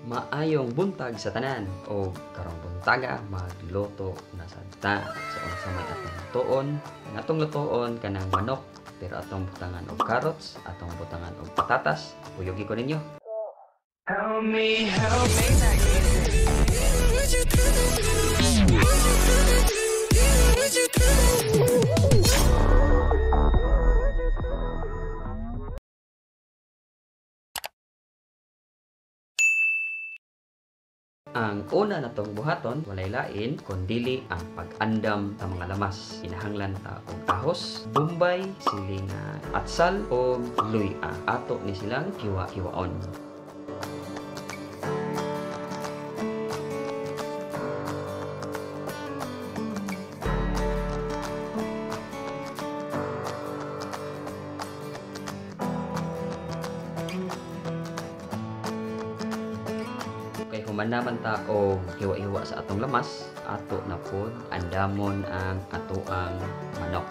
Maayong buntag sa tanan o karong buntaga magluto na sad ta. So unsa may atong lutoon? Ang atong lutoon kanang manok, pero atong butangan og carrots, atong butangan og patatas. Uyugi ko ninyo. Help me, help me. Ang una natong buhaton, walay lain kundili ang pag-andam sa mga lamas. Kinahanglan ta og ahos, bumbay, siling atsal og luya. Ato ni silang hiwa-hiwaon. Kay human naman ta og hiwa-hiwa sa atong lamas, ato na pod andamon ang atoang manok.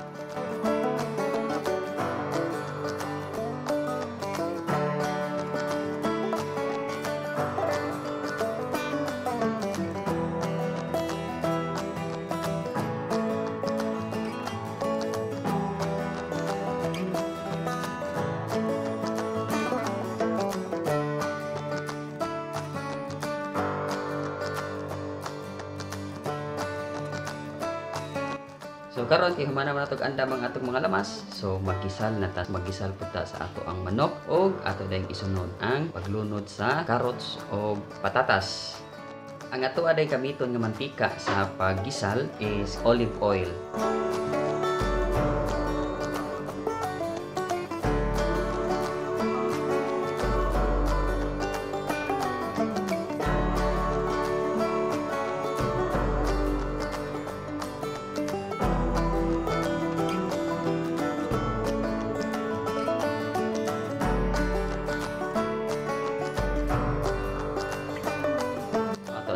So karon kay human naman atog andam ang atong mga lamas, so maggisal na ta, maggisal pud ta sa ato ang manok og ato dayong isunod ang paglunod sa carrots og patatas. Ang ato aday gamiton nga mantika sa paggisal is olive oil.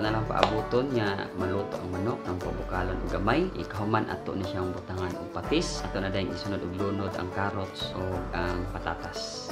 Na lang paabuton nga maluto ang manok ang pabukalon og gamay. Ikahuman ato ni siyang butangan og patis. Ato na dayong isunod og lunod ang carrots o ang patatas.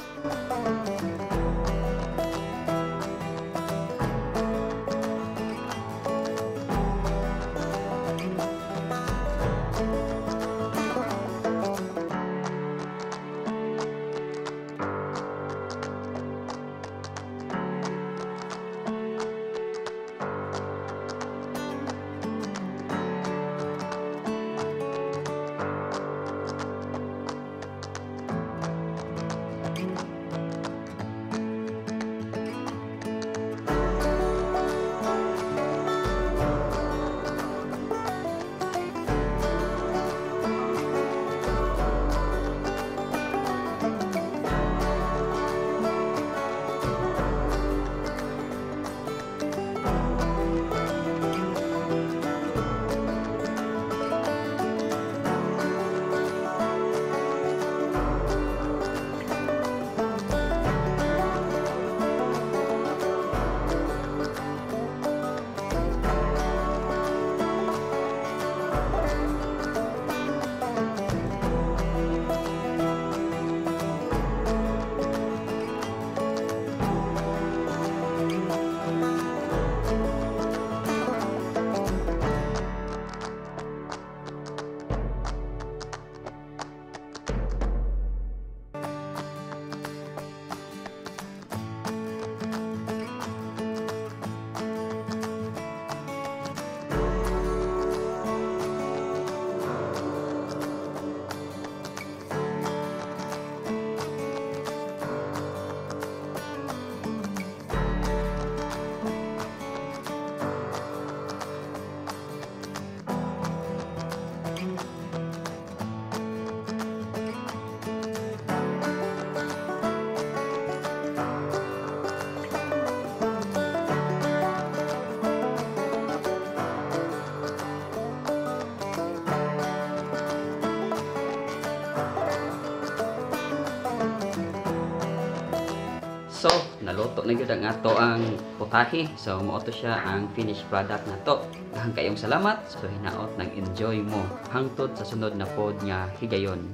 So, naluto na gyud ang ato ang putahe. So, mao to siya ang finished product nato. Daghang kayong salamat. So, hinaot nag-enjoy mo. Hangtod sa sunod na pod nga higayon.